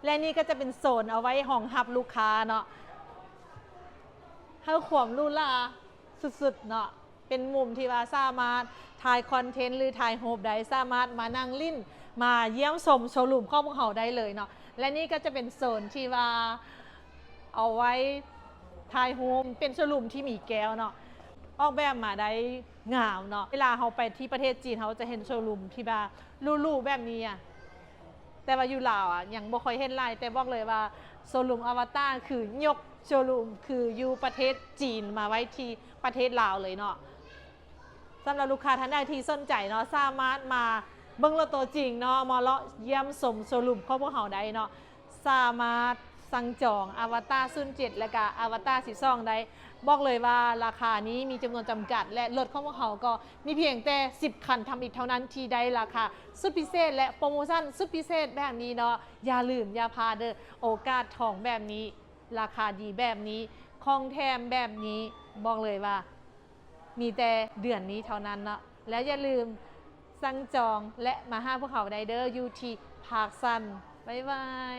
ແລະນີ້ກໍຈະເປັນໂຊນເອົາໄວ້ຮອງຮັບລູກຄ້າເນາະ ໃຫ້ຄວາມຫຼູຫຼາສຸດໆເນາະ ເປັນມຸມທີ່ວ່າສາມາດຖ່າຍຄອນເທັນ ຫຼື ຖ່າຍຮູບໄດ້ ສາມາດມານັ່ງຫຼິ້ນ ມາຢ້ຽມຊົມໂຊຣູມຂອງພວກເຮົາໄດ້ເລີຍເນາະ. ແລະນີ້ກໍຈະເປັນໂຊນທີ່ວ່າເອົາໄວ້ຖ່າຍຮູບ ເປັນໂຊຣູມທີ່ມີແກ້ວເນາະ ອອກແບບມາໄດ້ງາມເນາະ. ເວລາເຮົາໄປທີ່ປະເທດຈີນ ເຮົາຈະເຫັນໂຊຣູມທີ່ວ່າຫຼູໆແບບນີ້ອະ ແຕ່ວ່າຢູ່ລາວອະ ຍັງບໍ່ຄ່ອຍເຫັນຫຼາຍ ແຕ່ບອກເລີຍວ່າໂຊຣູມອາວາຕາ ຄືຍົກໂຊຣູມ ຄືຢູ່ປະເທດຈີນມາໄວ້ທີ່ປະເທດລາວເລີຍເນາະ. ສຳລັບລູກຄ້າທ່ານໃດທີ່ສົນໃຈເນາະ ສາມາດມາເບິ່ງລົດຕົວຈິງເນາະ ມາເລາະຢ້ຽມຊົມໂຊຣູມຂອງພວກເຮົາໄດ້ເນາະ. ສາມາດສັ່ງຈອງອາວາຕາສູນເຈັດ ແລະກະອາວາຕາສິບສອງໄດ້. ບອກເລີຍວ່າລາຄານີ້ມີຈຳນວນຈຳກັດ ແລະລົດຂອງພວກເຮົາກໍມີພຽງແຕ່ສິບຄັນທຳອິດເທົ່ານັ້ນ ທີ່ໄດ້ລາຄາສຸດພິເສດ ແລະໂປຣໂມຊັນສຸດພິເສດແບບນີ້ເນາະ. ຢ່າລືມຢ່າພາດເດີ້ ໂອກາດທອງແບບນີ້ ລາຄາດີແບບນີ້ ຂອງແຖມແບບນີ້ ບອກເລີຍວ່າມີແຕ່ເດືອນນີ້ເທົ່ານັ້ນເນາະ. ແລ້ວຢ່າລືມສັ່ງຈອງ ແລະມາຫາພວກເຮົາໄດ້ເດີ້ ຢູ່ທີ່ພາກຊັນ. ບາຍບາຍ.